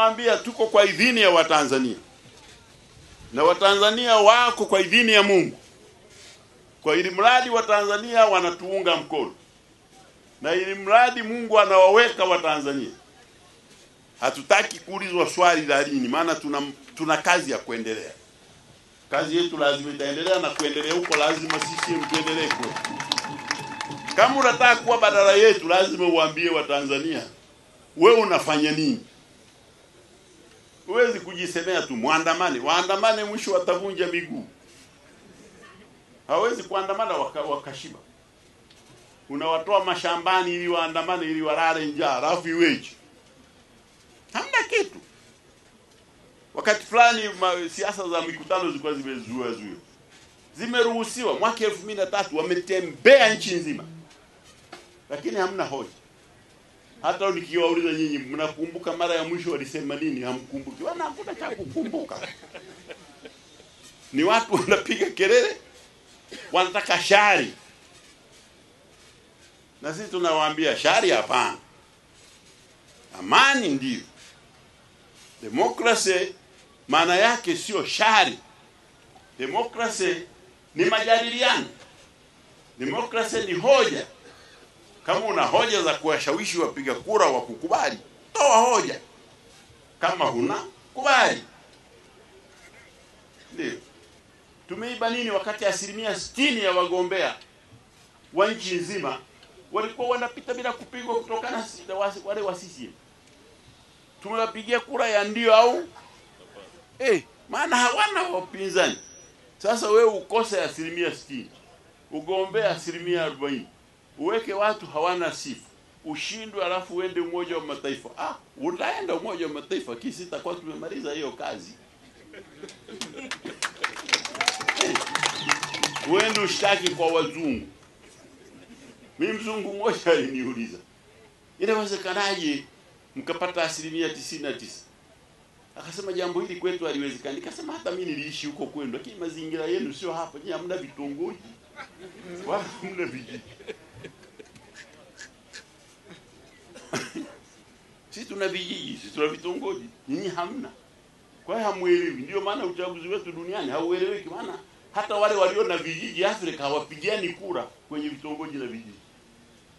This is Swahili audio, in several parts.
Tunawaambia tuko kwa idhini ya Watanzania, na Watanzania wako kwa idhini ya Mungu. Kwa ili mradi Watanzania wanatuunga mkono, na ili mradi Mungu anawaweka Watanzania. Hatutaki kuulizwa swali la lini, maana tuna kazi ya kuendelea. Kazi yetu lazima itaendelea, na kuendelea huko lazima CCM tuendelee kwa. Kama unataka kuwa badala yetu, lazima uambie Watanzania wewe unafanya nini. Huwezi kujisemea tu muandamane. Waandamane mwisho watavunja miguu. Hawezi kuandamana wakashiba. Unawatoa mashambani ili waandamane, ili walale njaa, alafu iweje? Hamna kitu. Wakati fulani siasa za mikutano zilikuwa zimezuiwa. Zimeruhusiwa mwaka 2003, wametembea nchi nzima. Lakini hamna hoja. Hata nikiwauliza nyinyi mnakumbuka mara ya mwisho walisema nini, hamkumbuki. Wana hakuna cha kukumbuka. Ni watu wanapiga kelele, wanataka shari. Na sisi tunawaambia shari hapana. Amani ndio. Demokrasi maana yake sio shari. Demokrasi ni majadiliano. Demokrasi ni hoja. Kama una hoja za kuwashawishi wapiga kura wa kukubali, toa hoja. Kama huna, kubali. Ndio. Tumeiba nini wakati 60% ya wagombea wa nchi nzima walikuwa wanapita bila kupigwa kutokana na wale wa CCM? Tumewapigia kura ya ndio au? Maana hawana wapinzani. Sasa wewe ukose 60%, ugombea 40%, uweke watu hawana sifa, ushindwe, alafu uende Umoja wa Mataifa. Utaenda Umoja wa Mataifa kisi itakuwa tumemaliza hiyo kazi. Uende ushtaki kwa wazungu. Mimi mzungu mmoja aliniuliza, inawezekanaje mkapata 99%? Akasema jambo hili kwetu haliwezekani. Nikasema hata mimi niliishi huko kwenu, lakini mazingira yenu sio hapa. Nyinyi hamna vitongoji wala hamna vijiji. Sisi tuna vijiji, sisi tuna vitongoji, nyinyi hamna. Kwa hiyo hamuelewi. Ndio maana uchaguzi wetu duniani haueleweki, maana hata wale walio na vijiji Afrika hawapigiani kura kwenye vitongoji na vijiji.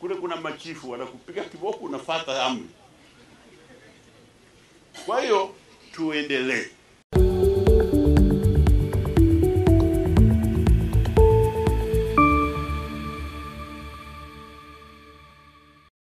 Kule kuna machifu wanakupiga kiboko, unafuata amri. Kwa hiyo tuendelee.